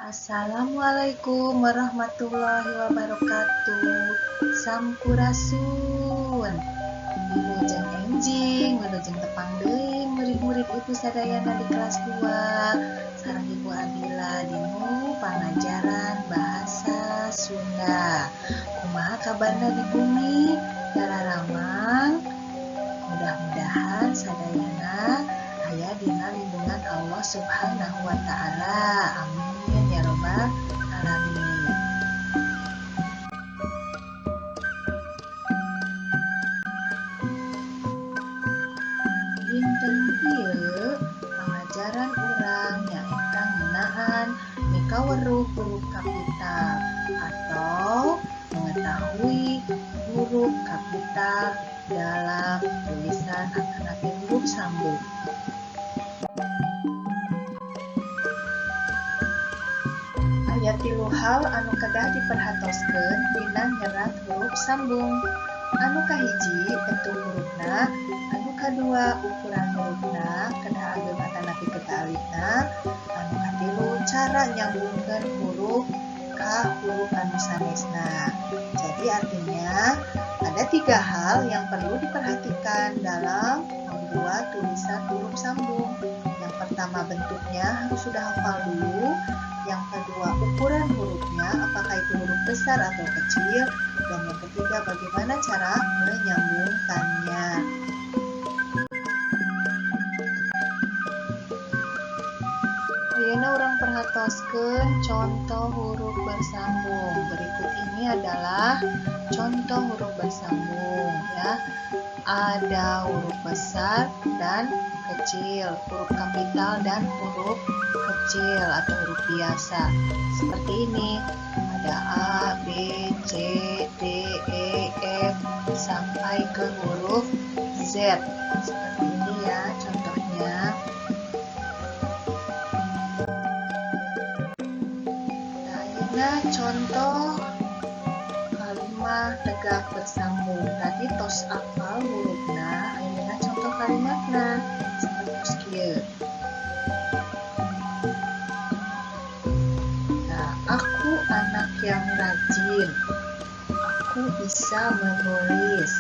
Assalamualaikum warahmatullahi wabarakatuh. Sampurasun. Wilujeng enjing, wilujeng tepang deui murid-murid Ibu sadayana di kelas 2. Sareng Ibu Abila dinu pangajaran bahasa Sunda. Kumaha kabarna di bumi? Dararamang. Mudah-mudahan sadayana aya dina lindungan Allah Subhanahu wa taala. Amin ya robbal alamin. Dinten ieu pangajaran urang nyaeta ngeunaan mikaweruh huruf kapital atau mengetahui huruf kapital dalam tulisan atanapi huruf sambung. Aya tilu hal anu kedah diperhatoskeun dina nyerat huruf sambung. Anu kahiji, bentuk hurufna, anu kadua, ukuran hurufna kedah ageung atanapi kedah alitna, anu katilu, cara nyambungkeun huruf ka huruf anu sanesna. Jadi artinya ada tiga hal yang perlu diperhatikan dalam membuat tulisan huruf sambung. Yang pertama, bentuknya harus sudah hafal dulu. Yang kedua, ukuran hurufnya, apakah itu huruf besar atau kecil. Dan yang ketiga, bagaimana cara menyambungkannya. Ayeuna urang perhatoskeun contoh huruf bersambung. Berikut ini adalah contoh huruf bersambung ya. Ada huruf besar dan kecil, huruf kapital dan huruf kecil atau huruf biasa. Seperti ini, ada A, B, C, D, E, F sampai ke huruf Z. Seperti ini ya contohnya. Nah, ini contoh kalimat tegak bersambung. Tadi tos apal hurufna, ayeuna contoh kalimatna seperti kieu. Nah, aku anak yang rajin. Aku bisa menulis.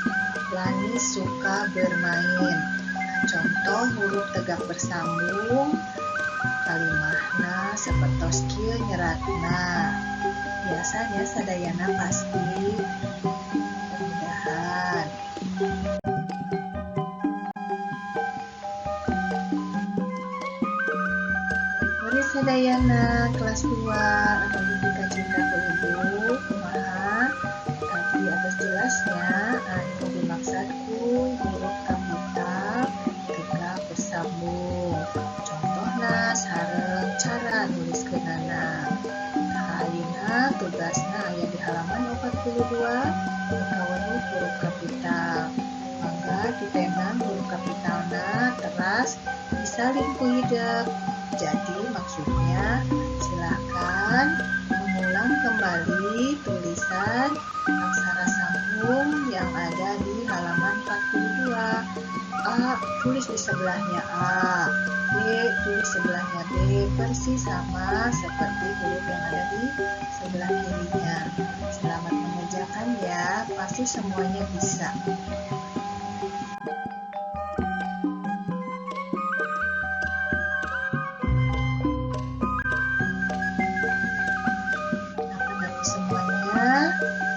Lani suka bermain. Nah, contoh huruf tegak bersambung kalimahna sapertos kieu nyeratna. Biasanya sadayana pasti mudah-mudahan. Murid sadayana kelas 2 anu dipikacinta ku Ibu, kumaha? Tadi atos jelas nya anu dimaksud ku huruf kapital tegak bersambung. Contohna sareng cara nuliskeunana. Ayeuna tugasna aya di halaman 42, mikaweruh huruf kapital. Mangga ditenan huruf kapitalna teras disalin ku hidep. Jadi maksudnya silahkan mengulang kembali tulisan aksara sambung yang ada di halaman 42. A tulis di sebelahnya A, B tulis sebelahnya B, persis sama seperti huruf yang ada di sebelah kirinya. Selamat mengerjakan ya, pasti semuanya bisa. Anak-anakku semuanya,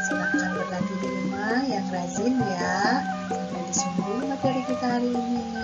silahkan berlatih di rumah yang rajin ya. Sampai di sini dulu materi kita hari ini.